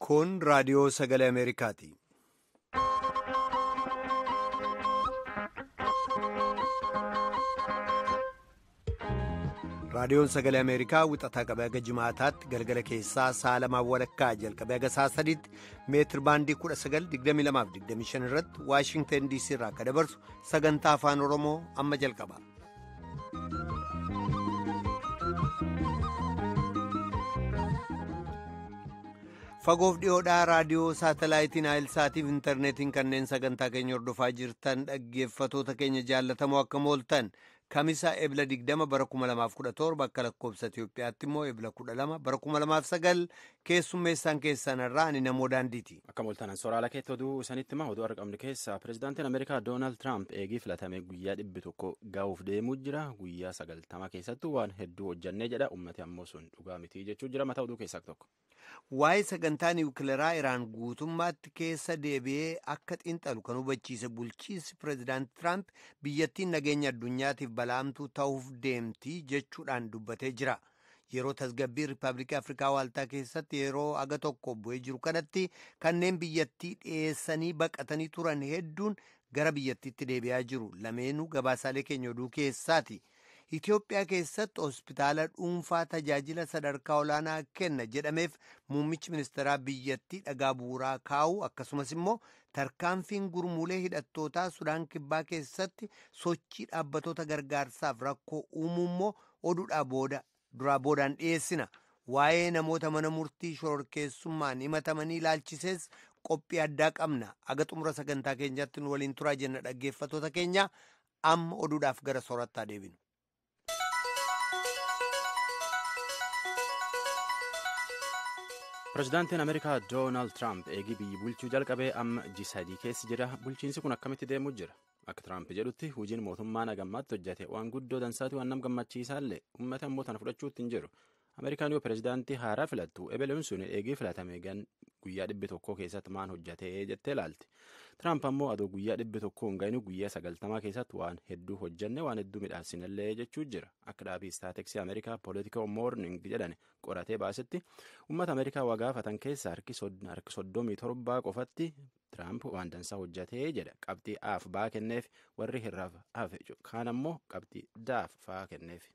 Kun raadiyoo sagalee Ameerikaati. Raadiyoon sagalee Ameerikaa wixataa qabee haga jimaataatti galgala keessaa sa'a lamaan walakkaa jalqabee haga sa'a sadiitti meetir baandii 19,2225 irratti Waashingtan DC irraa akka dabarsu sagantaa afaan Oromoo amma jalqaba. Fagoof dhiyoodhaa raadiyoo saatalaayitiin Aayilsaatiif intarneetiin kanneen sagantaa keenya hordofaa jirtan dhaggeeffatoota keenya jaallatamoo akkam ooltan Kamisa Ebla 20 bara 2017 akka lakkoobsa Itiyoophiyaatti immoo Ebla 12 bara 2009 keessummeessaan keessan irraa ani namoo daandiiti. Akkam ooltan soraala keetti oduu isanitti hima oduu argamne keessaa pirezidaantiin Ameerikaa Doonaald Tiraamp eegii filatame guyyaa 100 gahuuf deemuu jira. Guyyaa 90 keessattuu waan hedduu hojjannee jedha. Uummati ammoo sun dhugaa miti jechuu jira. Mataa oduu keessaa tokko. Waa'ee sagantaa niwukileeraa Iraan guutummaatti keessa deebi'ee akka xiinxalu kan hubachiise bulchiinsi pireezidaant Tiraamp biyyattiin nageenya addunyaatiif balaamtuu ta'uuf deemti jechuudhaan dubbatee jira. Yeroo tasgabbii Riippaabilikii Afrikaa Waaltaa keessatti yeroo aga tokko bu'ee jiru kanatti kanneen biyyattii dhiyeessanii baqatanii turan hedduun gara biyyattiitti deebi'aa jiru. Lameenuu gabaasaalee keenya oduu keessaati. Itoophiyaa keessatti hospitaala dhuunfaa tajaajila sadarkaa olaanaa kenna jedhameef muummichi ministeeraa biyyattii dhagaa bu'uuraa kaa'u akkasumas immoo tarkaanfiin gurmuulee hidhattootaa Sudaan Kibbaa keessatti sochii dhaabbatoota gargaarsaaf rakkoo uumuu immoo oduudhaa booda duraa boodaan dhiyeessina. Waa'ee namoota mana murtii shororkeessummaan himatamanii ilaalchisees qophii addaa qabna. Aga xumura sagantaa keenyaatti nu waliin turaa jenna dhaggeeffatoota keenya amma oduudhaaf gara soorattaa deebinu. Pireezidaantiin Ameerikaa Doonaald Tiraamp eegii biyyi bulchuu jalqabee amma ji'a 3 keessa jira. Bulchiinsi kun akkamitti deemuu jira? Akka Tiraamp jedhutti hojiin mootummaa nagammaatti hojjate waan guddoo dansaati waan nam gammachiisaallee uummata immoo tana fudhachuutti hin jiru. Ameerikaan yoo pireezidaantii haaraa filattu ebeluun sun eegii filatame gan guyyaa 100 keessatti maan hojjatee jettee ilaalti. Tiraamp ammoo adoo guyyaa 100 hin gahin guyyaa 90 keessatti waan hedduu hojjanne waan hedduu midhaasinallee jechuu jira. Akka dhaabii istaatiksii Ameerikaa Political Morning jedhan qoratee baasetti uummata Ameerikaa waa gaafatan keessa harki 37 qofatti Tiraamp waan dansaa hojjatee jedha. Qabxii Aaf baa kenneef warri hirraaf hafe kaan ammoo qabxii Daaf faa kenneef.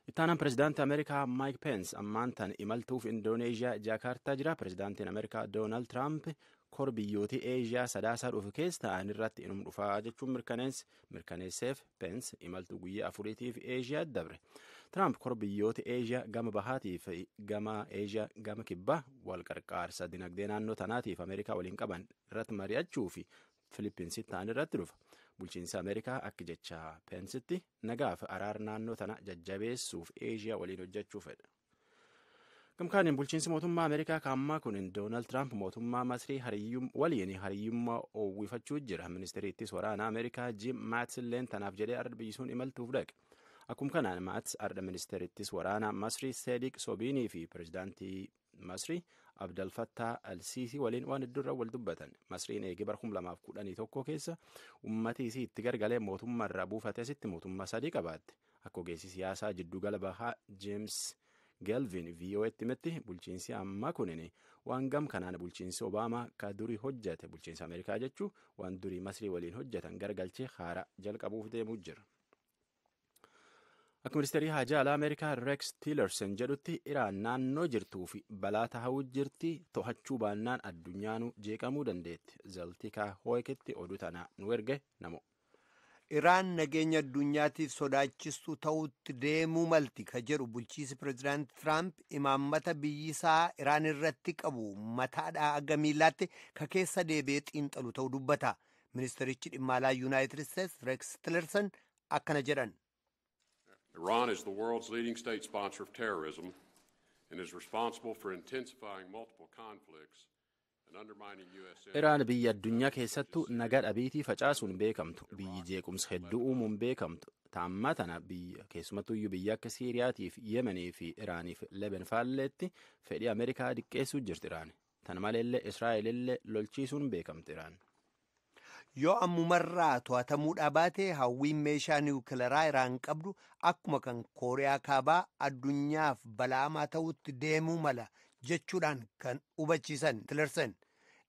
Ittaanaan pireezidaantii Ameerikaa Maayik Peens ammaan tan imaltuuf Indooneeshiyaa Jaakaartaa jira. Pireezidaantiin Ameerikaa Doonaald Tiraamp kor biyyootii Eeshiyaa sadaasaa dhufu keessa ta'an irratti inum dhufaa jechuun mirkaneesseef Peens imaltuu guyyaa 4tiif Eeshiyaa dabre. Tiraamp kor biyyoota Eeshiyaa gama bahaatiif gama Eeshiyaa gama kibbaa wal qarqaarsa dinagdee naannoo tanaatiif Ameerikaa waliin qaban irratti mari'achuu fi Filippinsitti ta'an irratti dhufa. Bulchiinsi Ameerikaa akka jecha Peensitti nagaaf araara naannoo tana jajjabeessuuf Eeshiyaa waliin hojjechuu fedha. Gamkaaniin bulchiinsi mootummaa Ameerikaa kaammaa kun Doonaald Tiraamp mootummaa Masrii waliin hariyyummaa oowwifachuu jira. Ministeerittis waraana Ameerikaa Jim Maats illeen tanaaf jedhee arda biyyisuun imaltuuf dhaqe. Akkuma kanaan Maats arda ministeerittis waraana Masrii Sediq Sobiinii fi pireezidaantii Masrii Abdel Fattah Al-Siisii waliin waan hedduurra wal dubbatan. Masriin eegee bara 2011 keessa uummatii isii itti gargalee mootummaa irraa buufatee asitti mootummaa sadii qabaatte. Akka ogeessi siyaasaa jiddugala bahaa James Gelvin VOA'tti himetti bulchiinsi ammaa kunin waan gam kanaan bulchiinsi Obaamaa ka durii hojjate bulchiinsa Ameerikaa jechuu waan durii Masrii waliin hojjetan gargalchee haaraa jalqabuuf deemuu jira. Akka ministeerii haajaa alaa Ameerikaa Rex Tillerson jedhutti Iraan naannoo jirtuu fi balaa ta'uu jirti to'achuu baannaan addunyaanuu jeeqamuu dandeetti. Zaltikaa Hooyketti oduu tana nu erge namo. Iraan nageenya addunyaatiif sodaachistuu ta'utti deemuu malti ka jedhu bulchiinsi pireezidaant Tiraamp imaammata biyyisaa Iraan irratti qabu mataadhaa aga miilaatti ka keessa deebi'ee xiinxalu ta'uu dubbata. Ministerichi dhimma alaa Yuunaayitid Isteets Rex Tillerson akkana jedhan. Iran is the world's leading state sponsor of terrorism and is responsible for intensifying multiple conflicts and undermining U.S. Iraan biyya addunyaa keessattuu nagaa dhabiitii facaasuun beekamtu, biyyi jeequmsa hedduu uumuun beekamtu, taammaa tana biyya keessumattuyyuu biyya akka Siiriyaatiif, Yemenii fi Iraaniif Leben faalleetti fedhii Ameerikaa diqqeessuu jirti Iraan. Tana maleellee Israa'elillee lolchiisuun beekamti Iraan. Yoo ammumarraa to'atamuudhaa baate, hawwiin meeshaa niwukilaraa Iraan qabdu akkuma kan Kooriyaa Kaabaa addunyaaf balaamaa ta'utti deemuu mala jechuudhaan kan hubachiisan Tilerson.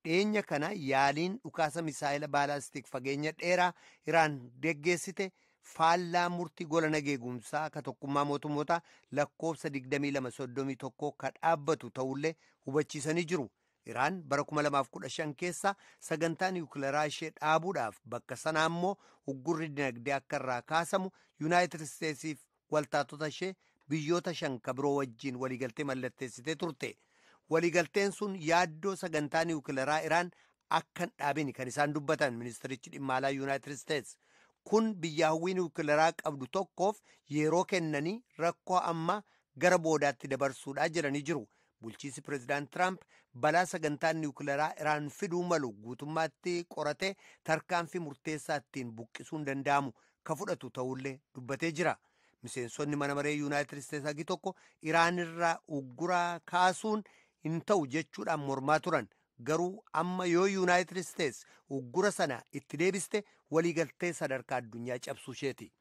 Dhiyeenya kana yaaliin dhukaasa misaayila baalaastik fageenya dheeraa Iraan geggeessite faallaa murtii gola nageegumsaa ka Tokkummaa Mootummoota lakkoofsa 2231 ka dhaabbatu ta'ullee hubachiisanii jiru. Iraan bara 2015 keessa sagantaa niwukilaraa ishee dhaabuudhaaf, bakka sanaa immoo uggurri dinagdee akka irraa kaasamu Yuunaayitid Isteetsiif waltaatota ishee biyyoota shan ka biroo wajjiin waliigaltee mallatteessitee turte. Waliigalteen sun yaaddoo sagantaa niwukilaraa Iraan akka hin dhaabin kan isaan dubbatan ministerichi dhimma alaa Yuunaayitid Isteets. Kun biyya hawwii niwukilaraa qabdu tokkoof yeroo kennanii rakkoo amma gara boodaatti dabarsuudhaa jedhanii jiru. Bulchiinsi Pireezidaant Tiraamp balaa sagantaan niwukilaraa Iraan fiduu malu guutummaatti qoratee tarkaanfii murteessaa ittiin buqqisuun danda'amu ka fudhatu ta'ullee dubbatee jira. Miseensonni mana maree Yuunaayitid Isteets hagi tokko Iraan irraa ugguraa kaasuun hin ta'u jechuudhaan mormaa turan. Garuu amma yoo Yuunaayitid Isteets uggura sana itti deebiste, waliigaltee sadarkaa addunyaa cabsuu isheeti.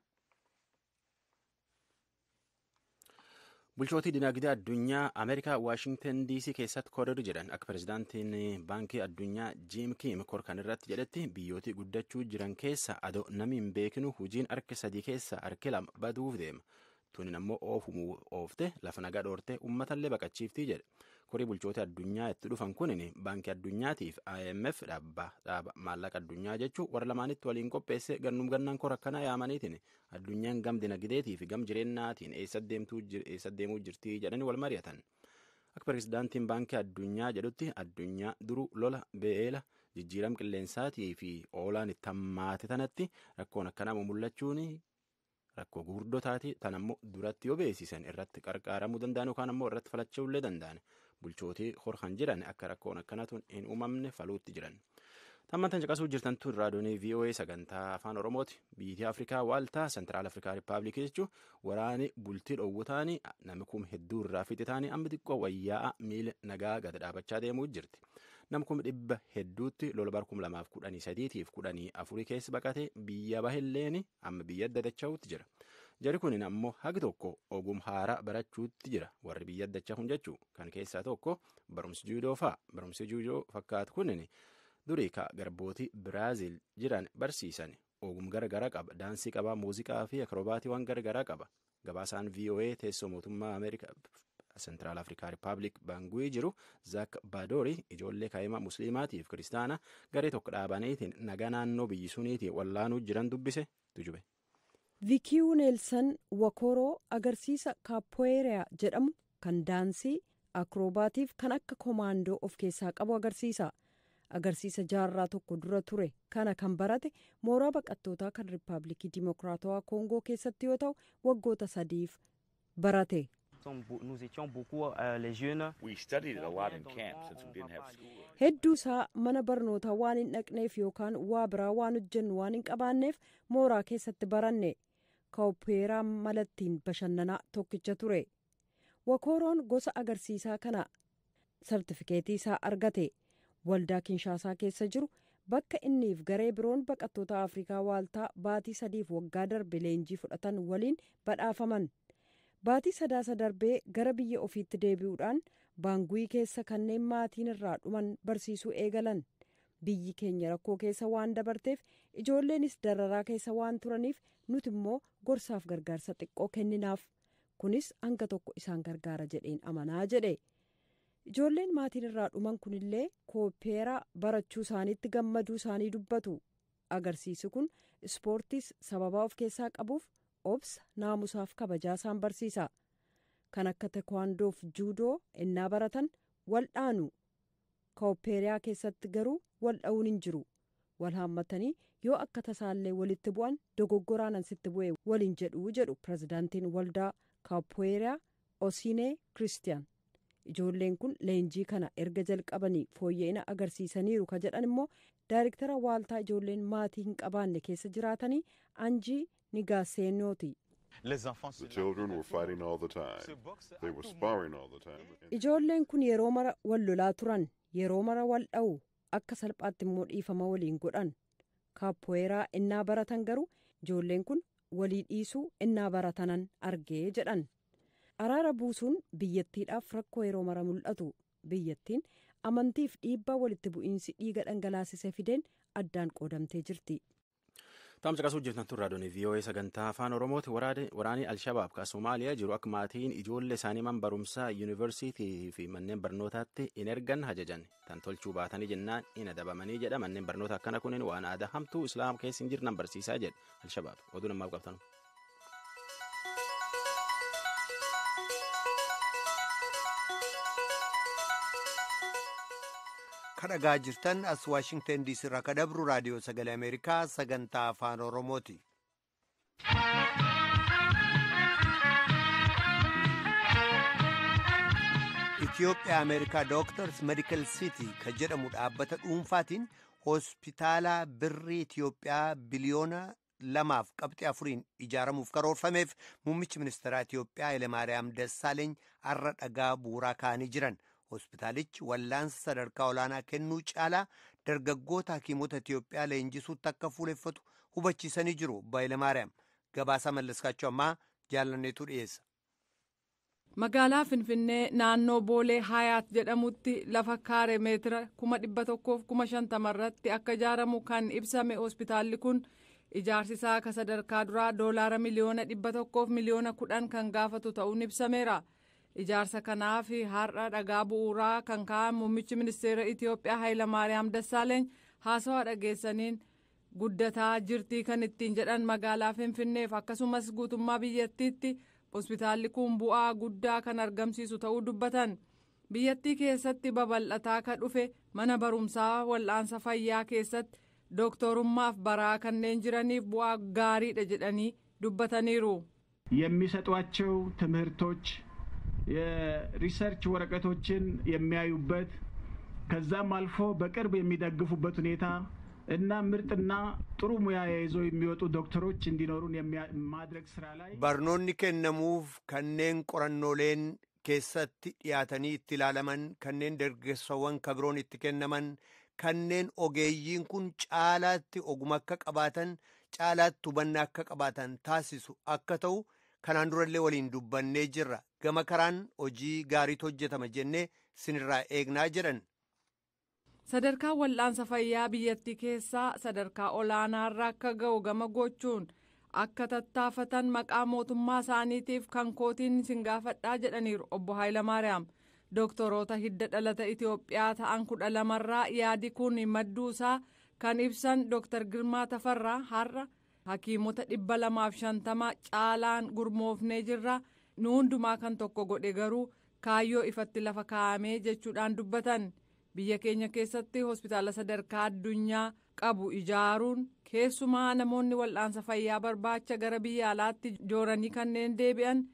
Bulchootii dinagdee addunyaa Ameerikaa Waashingtan DC keessatti korri jedhan. Akka pirezidaantiin Baankii Addunyaa Jiim Kiim kor kan irratti jedhetti, biyyootii guddachuu jiran keessa adoo namni hin beekinu hojiin harka sadii keessa harki lama baduuf deema. Tunin ammoo oofumuu oofte lafa nagaa dhoorte uummatallee baqachiiftii jedhe. Korii bulchoota addunyaa itti dhufan kunin Baankii Addunyaatiif IMF, dhaaba maallaqa addunyaa jechuun, warra lamaanitti waliin qopheesse. Gannum gannaan kora akkana yaamaniitiin addunyaan gam dinagdeetii fi gam jireennaatiin eessa deemuu jirtii jedhanii wal mari'atan. Akka pirezidaantiin Baankii Addunyaa jedhutti, addunyaa duruu lola, beela, jijjiirama qilleensaatii fi oolaan itti hammaate tanatti rakkoon akkanaa mul'achuun rakkoo gurguddoo taate. Tan ammoo duratti yoo beeksisan irratti qarqaaramuu danda'an yookaan ammoo irratti falachuu illee danda'an. Bulchootii horkan jiran akka rakkoon akkanatuun hin uumamne faluutti jiran. Tammantan caqasuu jirtan tun raadiyoonii VOA sagantaa Afaan Oromooti. Biyyi Afrikaa Waaltaa, Sentiraal Afrikaa Rippaabilikii jechuun, waraani bultii dhoowwu ta'anii namni kum hedduu irraa fixe ta'anii amma xiqqoo wayyaa'aa miila nagaa gad dhaabachaa deemuu jirti. Nam 500,000tti lola bara 2013tiif 14 keessa baqatee biyya bahelleen amma biyya dadacha'uutti jira. Jari kun ammoo hagi tokko ogum haaraa barachuutti jira, warri biyya dachaa kun jechuu. Kan keessaa tokko barumsi juudoo fa'a. Barumsi juudoo fakkaatu kunin durii ka garbootii Biraazil jiran barsiisan. Ogum garagaraa qaba. Daansii qaba, muuziqaa fi akrobaatii waan garagaraa qaba. Gabaasaan VOA teessoo mootummaa Ameerikaa Sentiraal Afrikaa Rippaabilik Baanguii jiru Zaak Baadoori ijoollee kaa'ima musliimaatiif kiristaana garee tokko dhaabaniitiin nagaa naannoo biyyi suniitiin wallaanuu jiran dubbise, tujube. Viikiyuu Neelsan Wakoroo agarsiisa kaappoeeriyaa jedhamu kan daansii, akroobaatiif kan akka komaandoo of keessaa qabu agarsiisa. Agarsiisa jaarraa tokko dura ture kana kan barate mooraa baqattootaa kan Riippaabilikii Dimokiraatawaa Koongoo keessatti yoo ta'u, waggoota 3f barate. Nous étions beaucoup, les jeunes. We studied it a lot in camp since we didn't have school. Hedduu isaa mana barnootaa waan hin dhaqneef yookaan waa biraa waan hojjennu waan hin qabaanneef mooraa keessatti baranne. Kaappoeeraa malattiin bashannanaa tokkicha ture. Wakooroon gosa agarsiisaa kana sartifikeetii isaa argate waldaa Kinshaasaa keessa jiru, bakka inniif garee biroon baqattoota Afrikaa Waaltaa baatii 3f waggaa darbe leenjii fudhatan waliin badhaafaman. Baatii Sadaasa darbee gara biyya ofiitti deebi'uudhaan Baanguii keessa kanneen maatiin irraa dhuman barsiisuu eegalan. Biyyi keenya rakkoo keessa waan dabarteef, ijoolleenis dararaa keessa waan turaniif, nuti immoo gorsaaf gargaarsa xiqqoo kenninaaf. Kunis hanga tokko isaan gargaara jedheen amanaa jedhe. Ijoolleen maatiin irraa dhuman kunillee kaappoeeraa barachuu isaaniitti gammaduu isaanii dubbatu. Agarsiisi kun ispoortiis sababaa of keessaa qabuuf obsa, naamusaaf kabajaa isaan barsiisa. Kan akka tekwaandoof juudoo ennaa baratan wal dhaanu. Kaappoeeraa keessatti garuu wal dha'uun hin jiru. Wal haammatanii yoo akka tasaallee walitti bu'an, dogoggoraan ansitti bu'e waliin jedhu, jedhu pirezidaantiin waldaa kaappoeeraa Osinee Kiristiyaan. Ijoolleen kun leenjii kana erga jalqabanii fooyya'ina agarsiisaniiru ka jedhan immoo daayirektara waaltaa ijoolleen maatii hin qabaanne keessa jiraatanii Anjii Nigaaseenooti. The children were fighting all the time. They were sparring all the time. Ijoolleen kun yeroo mara wal lolaa turan, yeroo mara wal dha'u, akka salphaatti immoo dhiifama waliin godhan. Kaappoeeraa innaa baratan garuu ijoolleen kun walii dhiisuu innaa baratanan argee jedhan. Araara buusuun biyyattiidhaaf rakkoo yeroo mara mul'atu. Biyyattiin amantiif dhiibbaa walitti bu'iinsi dhiiga dhangalaasise fideen addaan qoodamtee jirti. Taamsa qasuu jirtan tun raadiyoon VOA sagantaa afaan Oromooti. Waraanni Alshabaab kan Somaaliyaa jiru akka maatiin ijoollee isaanii man barumsaa yuunivarsiitii fi manneen barnootaatti hin ergan hajajan. Tan tolchuu baatanii jennaan hin adabamanii jedha. Manneen barnoota akkana kunin waan aadaa hamtuu islaam keessa hin jirnan barsiisaa jedha Alshabaab. Oduu namaaf qabtanu. Kadhagaa jirtan as Waashingtan DC irraa ka dabru raadiyoo sagalee Ameerikaa sagantaa afaan Oromooti. Itoophiyaa Ameerikaa Dooktars Medical City ka jedhamu dhaabbata dhuunfaatiin hospitaala birrii Itoophiyaa biliyoona 2.4 ijaaramuuf karoorfameef muummichi ministeeraa Itoophiyaa Hayilemaariyaam Dassaaleeny har'a dhagaa bu'uuraa kaa'anii jiran. Hospitaalichi wallaansa sadarkaa olaanaa kennuu caalaa dargaggoota hakiimota Itoophiyaa leenjisuutti akka fuuleffatu hubachiisanii jiru. Obbo Hayilemaariyaam gabaasaa Mallaskaachuu ammaa jaalanneetu dhiyeessa. Magaalaa Finfinnee naannoo Boolee Hayaat jedhamutti lafa kaaree meetira 150,000 irratti akka ijaaramu kan ibsame hospitaalli kun ijaarsi isaa akka sadarkaa duraa doolaara miliyoona 100 miliyoona 10 kan gaafatu ta'uun ibsameera. Ijaarsa kanaaf har'a dhagaa bu'uuraa kan kaa'an muummichi ministeera Itoophiyaa Hayilamaariyaam Dassaaleeny haasawaa dhageessaniin guddataa jirtii kan ittiin jedhan magaalaa Finfinneef akkasumas guutummaa biyyattiitti hospitaalli kun bu'aa guddaa kan argamsiisu ta'uu dubbatan. Biyyattii keessatti babal'ataa kan dhufe mana barumsaa wal'aansa fayyaa keessatti dooktorummaaf baraa kanneen jiraniif bu'aa gaariidha jedhanii dubbataniiru. የሚሰጧቸው ትምህርቶች የሪሰርች ወረቀቶችን የሚያዩበት ከዛም አልፎ በቅርብ የሚደግፉበት ሁኔታ እና ምርጥና ጥሩ ሙያ ይዘው የሚወጡ ዶክተሮች እንዲኖሩን ማድረግ ስራ ላይ Barnoonni kennamuuf kanneen qorannooleen keessatti dhiyaatanii itti ilaalaman, kanneen dargaggeessawwan kabiroon itti kennaman, kanneen ogeeyyiin kun caalaatti oguma akka qabaatan, caalaatti hubannaa akka qabaatan taasisu akka ta'u kanaan durallee waliin dubbannee jirra. Gama karaan hojii gaariitu hojjetama jennee sinirraa eegnaa jedhan. Sadarkaa wal'aansa fayyaa biyyattii keessaa sadarkaa olaanaarra akka ga'u gama gochuun akka tattaafatan maqaa mootummaa isaaniitiif kan kootiin isin gaafadhaa jedhaniiru obbo Hayilamaariyaam. Doktoroota hidda dhalata Itoophiyaa ta'an 12rraa yaadi kun madduusaa kan ibsan Dr. Girmaa Tafarraa har'a hakiimota 250 caalaan gurmoofnee jirra, nu hundumaa kan tokko godhe garuu kaayyoo ifatti lafa kaa'amee jechuudhaan dubbatan. Biyya keenya keessatti hospitaala sadarkaa addunyaa qabu ijaaruun keessumaa namoonni wal'aansa fayyaa barbaacha gara biyya alaatti jooranii kanneen deebi'an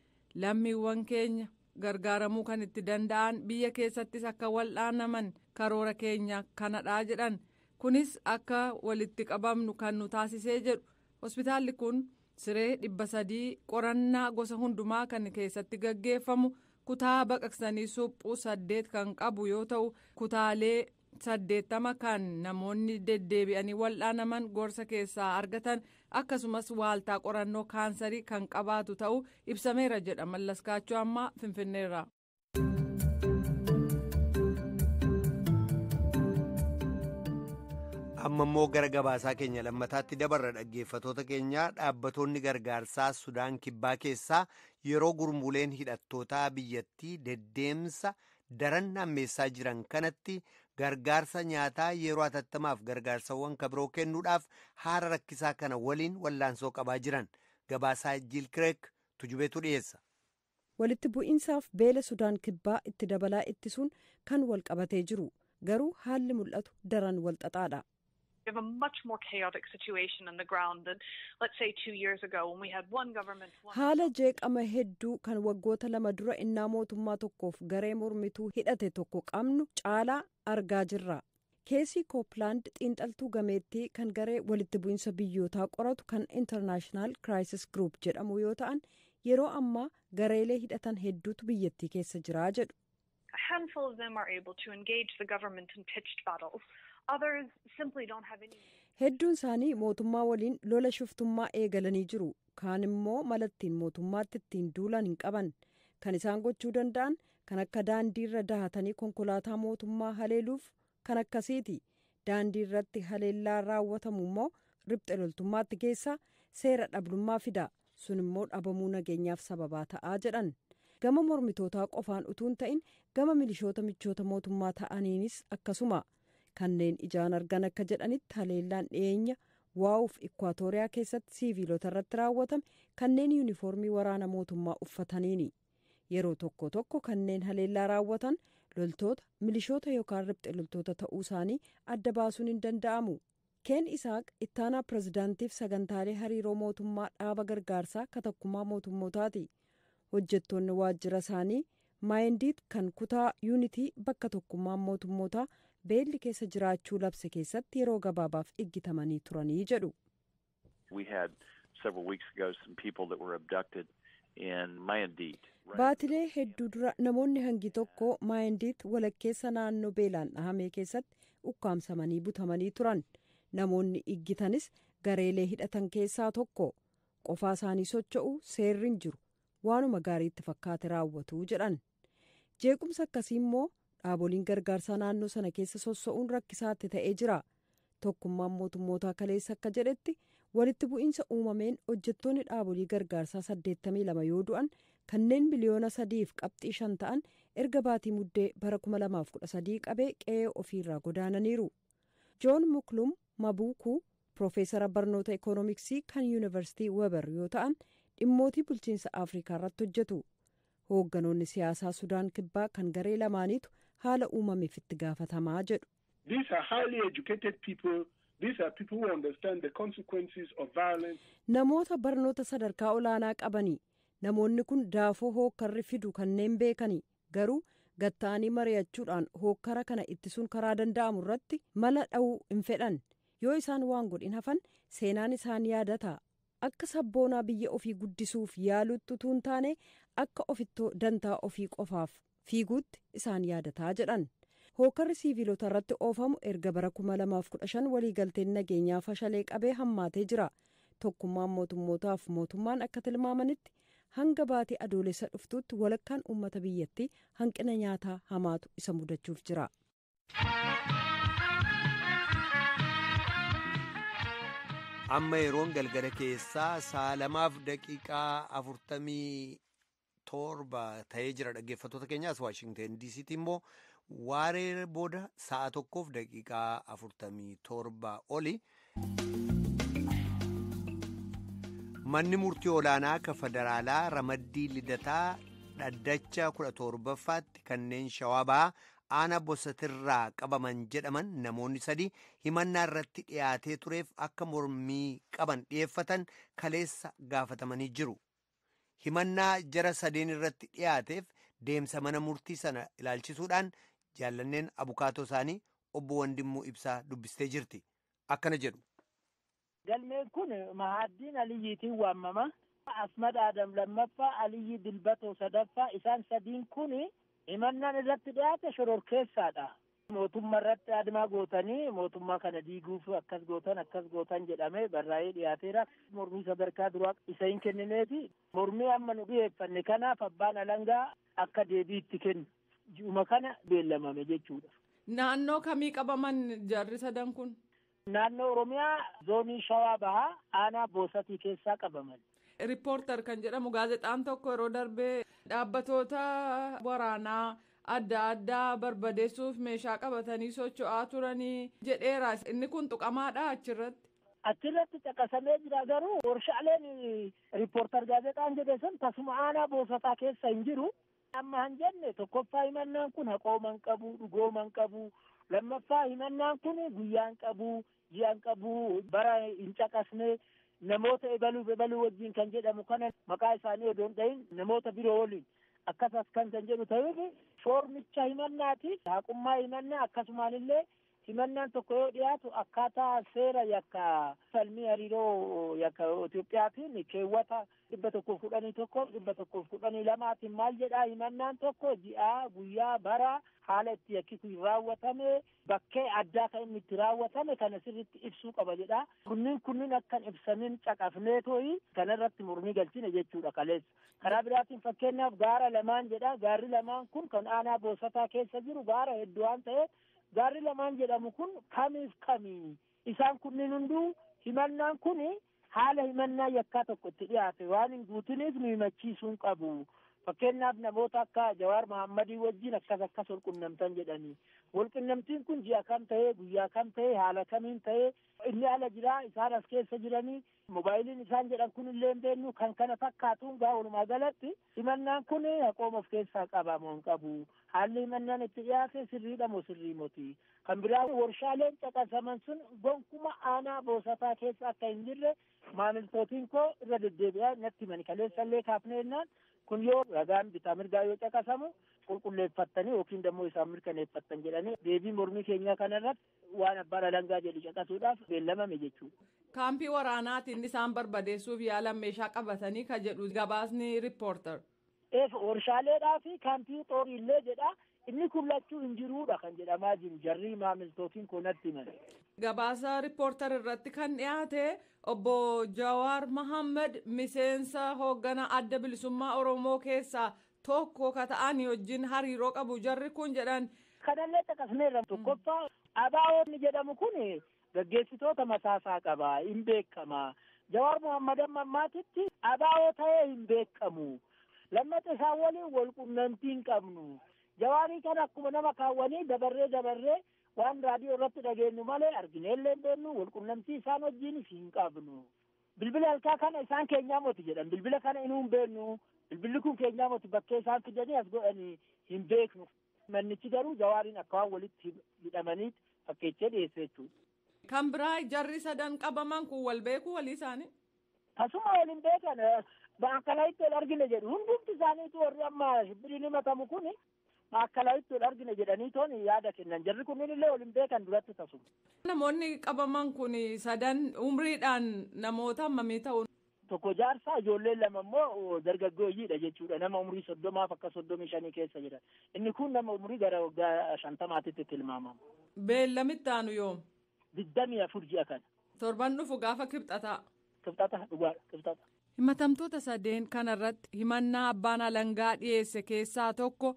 lammiiwwan keenya gargaaramuu kan itti danda'an biyya keessattis akka wal'aanaman karoora keenya kanadhaa jedhan. Kunis akka walitti qabamnu kan nu taasisee jedhu. Hospitaalli kun siree 300 qorannaa gosa hundumaa kan keessatti gaggeeffamu kutaa baqaqsanii suphuu 8 kan qabu yoo ta'u kutaalee 80 kan namoonni deddeebi'anii wal'aanaman gorsa keessaa argatan akkasumas waaltaa qorannoo kaansarii kan qabaatu ta'uu ibsameera jedha Mallaskaachuu ammaa Finfinneerra. Amma immoo gara gabaasaa keenya lammataatti dabarra. Dhaggeeffatoota keenya, dhaabbatoonni gargaarsaa Sudaan Kibbaa keessaa yeroo gurmuuleen hidhattootaa biyyattii deddeemsa daran hammeessaa jiran kanatti gargaarsa nyaataa yeroo hatattamaaf gargaarsawwan kabiroo kennuudhaaf haala rakkisaa kana waliin wallaansoo qabaa jiran. Gabaasaa Jiil Kireek Tujubeetu dhiyeessa. Walitti bu'iinsaaf beela Sudaan Kibbaa itti dabalaa ittisuun kan wal qabatee jiru garuu haalli mul'atu daran wal xaxaadha. We have a much more chaotic situation on the ground than, let's say, 2 years ago when we had one government. One... Haala jeeqama hedduu kan waggoota 2 dura innaa mootummaa tokkoof garee mormituu hidhate tokko qabnu caalaa argaa jirra. Keesii Kooppilaand xiinxaltuu gameettii kan garee walitti bu'iinsa biyyootaa qoratu kan International Crisis Group jedhamu yoo ta'an yeroo ammaa gareelee hidhatan hedduutu biyyattii keessa jira jedhu. A handful of them are able to engage the government in pitched battles. Others simply don't have any. Hedduun isaanii mootummaa waliin lola shuftummaa eegalanii jiru. Kaan immoo malattiin mootummaatti ittiin duulan hin qaban. Kan isaan gochuu danda'an kan akka daandiirra dahatanii konkolaataa mootummaa haleeluuf kan akkasiiti. Daandii irratti haleellaa raawwatamu immoo riphxe loltummaatti geessa, seera dhablummaa fida. Sun immoo dhabamuu nageenyaaf sababaa ta'aa jedhan. Gama mormitootaa qofaan utuu hin ta'in gama milishoota michoota mootummaa ta'aniinis akkasuma. Kanneen ijaan argan akka jedhanitti haleellaan dhiyeenya Waawuuf Ikwaatooriyaa keessatti siiviilota irratti raawwatame kanneen yuunifoormii waraana mootummaa uffataniini. Yeroo tokko tokko kanneen haleellaa raawwatan loltoota, milishoota yookaan riphxe loltoota ta'uu isaanii adda baasuun hin danda'amu. Keen Isaaq ittaanaa pirezidaantiif sagantaalee hariiroo mootummaa dhaaba gargaarsaa katakkumaa mootummootaati. Hojjettoonni waajjira isaanii Maayendiit kan kutaa Yuunitii bakka tokkummaan mootummootaa beelli keessa jiraachuu labse keessatti yeroo gabaabaaf iggitamanii turanii jedhu. We had several weeks ago some people that were abducted in Mayandit. Baatilee hedduu dura namoonni hangi tokko Maayendiit walakkeessa naannoo beelaan dhahamee keessatti ukkaamsamanii butamanii turan. Namoonni iggitanis gareelee hidhatan keessaa tokko. Qofaa isaanii socho'u, seerri hin jiru. Waanuma gaariitti fakkaate raawwatu jedhan. Jeequmsa akkasii immoo dhaaboliin gargaarsaa naannoo sana keessa sosso'uun rakkisaatti ta'ee jira. Tokkummaan mootummootaa kaleessa akka jedhetti walitti bu'iinsa uumameen hojjettoonni dhaabolii gargaarsaa 82 yoo du'an, kanneen miliyoona 3.5 ta'an erga baatii Muddee bara 2013 qabee qe'ee ofiirraa godaananiiru. Joon Muklum Mabuukuu piroofeesara barnoota ikoonomiksii kan Yuunivarsiitii Weber yoo ta'an, dhimmootii bulchiinsa Afrikaa irratti hojjetu. Hoogganoonni siyaasaa Sudaan Kibbaa kan garee lamaaniitu haala uumameef itti gaafatamaa jedhu. These are highly educated people. These are people who understand the consequences of violence. Namoota barnoota sadarkaa olaanaa qabanii. Namoonni kun daafoo hookkarri fidu kanneen beekani, garuu gatta'anii mari'achuudhaan hookkara kana ittisuun karaa danda'amu irratti mala dha'uu hin fedhan. Yoo isaan waan godhin hafan, seenaan isaan yaadata. Akka sabboonaa biyya ofii guddisuuf yaaluutti utuu hin taane, akka ofittoo dantaa ofii qofaaf fiiguutti isaan yaadataa jedhan. Hookkarri siiviilota irratti oofamu erga bara 2015 waliigalteen nageenyaa fashalee qabee hammaatee jira. Tokkummaan mootummootaaf mootummaan akka tilmaamanitti hanga baatee Adoolessa dhuftuutti walakkaan uummata biyyattii hanqina nyaataa hamaatu isa mudachuuf jira. Amma yeroon galgala keessaa sa'a 2:47 ta'ee jira, dhaggeeffattoota keenyaas. Waashingteen DCtti immoo waaree booda sa'a 1:47 oli. Manni murtii olaanaa ka federaalaa ramaddii Lidataa dhaddacha 17ffaatti kanneen Shawaa Bahaa aanaa Bosatirraa qabaman jedhaman namoonni sadi himannaa irratti dhiyaatee tureef akka mormii qaban dhiyeeffatan kaleessa gaafatamanii jiru. Himannaa jara sadeen irratti dhiyaateef deemsa mana murtii sana ilaalchisuudhaan Jaallanneen abukaatoo isaanii obbo Wandimmuu Ibsaa dubbistee jirti. Akkana jedhu. Galmeen kun Mahaddiin Aliyyiitiin waamama. Asmad Adam lammaffaa, Aliyyi Dilbatoo sadaffaa. Isaan sadiin kun himannaan irratti dhiyaate shororkeessaadha. Mootummaa irratti adimaa gootanii mootummaa kana diiguuf akkas gootan, akkas gootan jedhamee barraa'ee dhiyaateera. Mormii sadarkaa duraa isa hin kennineeti. Mormii amma nu dhiyeeffanne kanaaf abbaan alangaa akka deebii itti kennu ji'uma kana beellamame jechuudha. Naannoo kamii qabaman jarri sadan kun? Naannoo Oromiyaa, zoonii Shawaa Bahaa, aanaa Boosatii keessaa qabaman. Riippoortar kan jedhamu gaazexaan tokko yeroo darbee dhaabbatoota waraanaa adda addaa barbadeessuuf meeshaa qabatanii socho'aa turanii jedheera. Inni kun tuqamaadha achirratti. Achirratti caqasamee jira, garuu warshaaleen Riippoortar gaazexaan jedhe sun tasuma aanaa Boosataa keessa hin jiru. Amma han jenne, tokkoffaa himannaan kun haqooman qabu, dhugooman qabu. Lammaffaa himannaan kun guyyaan qabu, ji'aan qabu, bara hin caqasne. Namoota ebaluuf ebaluu wajjin kan jedhamu kana maqaa isaanii odoo hin dhahin namoota biroo waliin akkas kan jedhu ta'uuf, foormicha himannaatiif haqummaa himannaa, akkasumaan illee himannaan tokko yoo dhiyaatu akkaataa seera yakka falmii hariiroo yakka Itoophiyaatiin keewwata 111 112 maal jedhaa himannaan tokko ji'aa guyyaa bara haala itti yakki kun raawwatame bakkee addaa kan inni itti raawwatame kana sirriitti ibsuu qaba jedha. Kunniin akkan ibsamin caqafnee tooyi kanarratti mormii galchine jechuudha kaleessa. Karaa biraatiin fakkeenyaaf gaara lamaan jedha. Gaarri lamaan kun kan aanaa Boosataa keessa jiru gaara hedduu waan ta'eef gaarri lamaan jedhamu kun kamiif kamii? Isaan kunniin hunduu himannaan kun haala himannaa yakkaa tokko itti dhiyaate waan hin guutiniif nu himachiisuu hin qabu. Fakkeenyaaf namoota akka Jawaar Mahammadii wajjin akkas akkas walqunnamtan jedhanii. Walqunnamtiin kun ji'a kam ta'ee, guyyaa kam ta'ee, haala kamiin ta'ee, inni ala jiraa, isaan as keessa jiranii, moobaayiliin isaan jedhan kun illee hin beeknu, kan kana fakkaatuun gaa walumaa galatti himannaan kun haqooma of keessaa qaba moo hin qabu? Haalli himannaan itti dhiyaate sirriidha moo sirrii moti? Kan biraa warshaaleen caqasaman sun gonkuma aanaa Boosataa keessa akka hin jirre maamiltootiin koo irra deddeebi'aa natti himani. Kaleessallee kaafnee jennaan kun yoo ragaan bitaa mirgaa yoo caqasamu qulqulleeffattanii yookiin immoo isaan mirkaneeffattan jedhanii deebii mormii keenyaa kanarratti waan abbaan alangaa jedhu caqasuudhaaf beellamame jechuudha. Kaampii waraanaatiin isaan barbadeessuuf yaalan meeshaa qabatanii ka jedhu gabaasni riippoortar. Warshaaleedhaa fi kaampii xooriillee jedha. Inni kun lachuu hin jiruudha kan jedhamaa jiru jarri maamiltootiin koo natti himan. Gabaasa riippoortar irratti kan dhiyaate obbo Jawaar Mohaammed miseensa hoogganaa adda bilisummaa Oromoo keessaa tokko ka ta'an wajjin hariiroo qabu jarri kun jedhan. Kanallee caqasneerra tokkoffaa ABO'n jedhamu kun gaggeessitoota mataasaa qaba hin beekama. Jawaar Mohaammed amma ammaatitti ABO ta'ee hin beekamu. Lammata isaan waliin wal qunnamtii hin qabnu. Jawaarii kana akkuma nama kaawwanii dabarree waan raadiyoo irratti dhageenyu malee argineellee hin beeknu, walqunnamtii isaan wajjinis hin qabnu. Bilbila halkaa kana isaan keenyaa moti jedhan. Bilbila kana inuu hin beeknu. Bilbilli kun keenyaa moti bakkee isaan fidanii as godhanii hin beeknu. Mannichi garuu jawaariin akka waan walitti hidhamaniitti fakkeechee dhiyeesse jechuudha. Kan biraa jarri sadan qabaman kun wal beekuu walii isaanii? Tasuma wal hin beekan. Maakkalaayitti wal argine jedhu. Hundumti isaaniitu warri amma shibbiriin himatamu kuni maakkalaayitti wal argine jedhanii toon yaada kennan. Jarri kunniin illee wal hin beekan duratti tasuma. Namoonni qabaman kun sadan umriidhaan namoota hammamii ta'u? Tokko jaarsaa, ijoolleen lama immoo dargaggooyyiidha jechuudha. Nama umrii 30 akka 35 keessa jiran. Inni kun nama umrii gara waggaa 50 tilmaamama. Beellamitti aanu yoom? 24 ji'a kana. Torban dhufu gaafa kibxataa. Kibxata dhugaadha kibxata. Himatamtoota sadeen kanarratti himannaa abbaan alangaa dhiyeesse keessaa tokko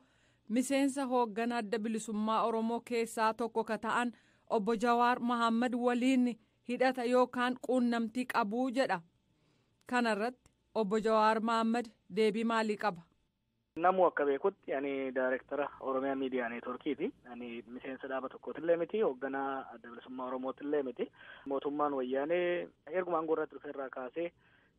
miseensa hoogganaa adda bilisummaa Oromoo keessaa tokko ka ta'an obbo Jawaar Mohaammed waliin hidhata yookaan quunnamtii qabuu jedha. Kanarratti obbo Jawaar Mohaammed deebii maalii qaba? Namuu akka beekutti ani daayirektara Oromiyaa Miidiyaa Neetworkiiti. Ani miseensa dhaaba tokkootillee miti, hoogganaa adda bilisummaa Oromootillee miti. Mootummaan wayyaanee erguma aangoo irratti dhufe irraa kaasee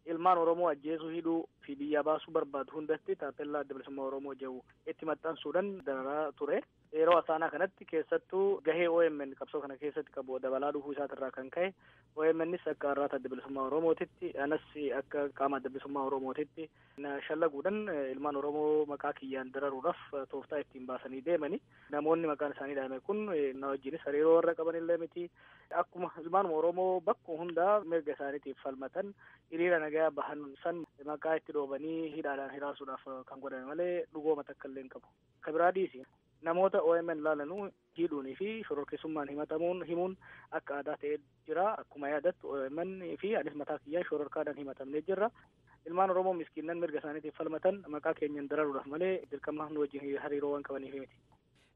ilmaan Oromoo ajjeesuu, hidhuu fi biyyaa baasuu barbaadu hundatti taappellaa adda bilisummaa Oromoo jedhu itti maxxansuudhaan dararaa ture. Yeroo asaanaa kanatti keessattuu gahee OMN qabsoo kana keessatti qabu dabalaa dhufuu isaatirraa kan ka'e OMNs akka har'aata adda bilisummaa Oromootitti, anas akka qaama adda bilisummaa Oromootitti na shallaguudhaan ilmaan Oromoo maqaa kiyyaan dararuudhaaf tooftaa ittiin baasanii deemani. Namoonni maqaan isaanii dhahame kun na wajjinis hariiroo warra qabanillee miti. Akkuma ilmaanuma Oromoo bakkuma hundaa mirga isaaniitiif falmatan hiriira nagaa bahan san maqaa itti dhoobanii hidhaadhaan hiraasuudhaaf kan godhame malee dhugooma takka illee hin qabu. Ka biraa dhiisi. Namoota OMN laalanuu hidhuunii fi shororkeessummaan himatamuun himuun akka aadaa ta'ee jira. Akkuma yaadattu OMN fi anis mataa kiyyaan shororkaadhaan himatamnee jirra. Ilmaan Oromoo miskiinnan mirga isaaniitiif falmatan maqaa keenyan dararuudhaaf malee dirqama nu wajjin hariiroo waan qabaniif miti.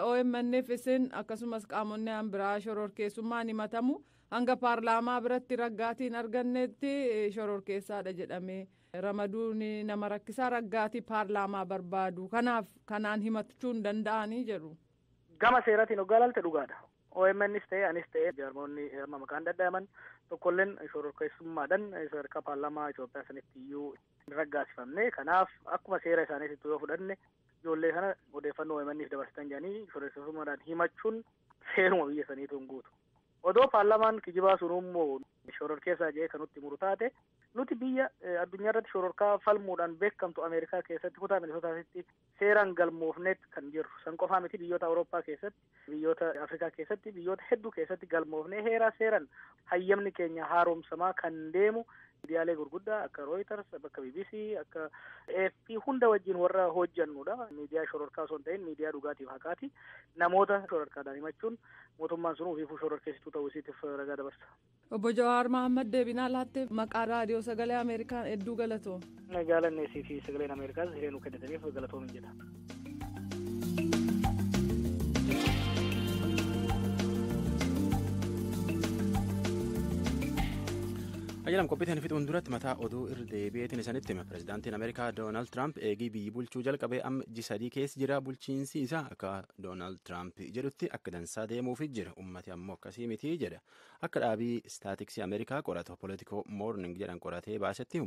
OMN'f isin akkasumas qaamonni aan biraa shororkeessummaan himatamu hanga paarlaamaa biratti raggaatiin argannetti shororkeessaadha jedhamee ramaduun nama rakkisaa raggaatii paarlaamaa barbaadu kanaaf kanaan himachuu hin danda'anii jedhu. Gama seeraatiin hoggaa ilaalte dhugaadha. OMNs ta'e anis ta'e jaarmoonni amma maqaan dhadhaaman tokkolleen shororkeessummaadhaan sadarkaa paarlaamaa Itoophiyaa sanitti iyyuu hin raggaasifamne. Kanaaf akkuma seera isaaniitti yoo fudhanne ijoollee kana odeeffannoo OMN'if dabarsitan jedhanii shororkeessummaadhaan himachuun seeruma biyya saniitu hin guutu. Odoo paarlaamaan kijibaa sun immoo shororkeessaa jedhee kan nutti muru taate nuti biyya addunyaa irratti shororkaa falmuudhaan beekamtu Ameerikaa keessatti kutaa Minisootaatti seeraan galmoofneet kan jirru. San qofaa miti biyyoota Awurooppaa keessatti, biyyoota Afrikaa keessatti, biyyoota hedduu keessatti galmoofnee heeraa seeraan hayyamni keenya haaromsamaa kan deemu Miidiyaalee gurguddaa akka Reuters, akka BBC, akka AFP hunda wajjin warra hojjannudha. Miidiyaa shororkaa osoo hin ta'in miidiyaa dhugaatiif haqaati. Namoota shororkaadhaan himachuun mootummaan sun ofiifuu shororkeessituu ta'uu isiitiif ragaa dabarsa. Obbo Jawaar Mahammad deebinaa laattee maqaa raadiyoo sagalee Ameerikaan hedduu galatoom. Jaalanneesii fi sagaleen Ameerikaas hiree nu kennitaniif galatoomin jedha. Ayyaanam qophiitiin fixuun duratti mataa oduu irra deebi'eetiin isanitti hima. Pireezidaantiin Ameerikaa Doonaald Tiraamp eegii biyyi bulchuu jalqabee amma ji 3 keessa jira. Bulchiinsi isaa akka Doonaald Tiraamp jedhutti akka dansaa deemuufi jira. Uummati ammoo akkasii miti jedha. Akka dhaabii istaatiksii Ameerikaa qoratu Politikoo Moorning jedhan qoratee baasetti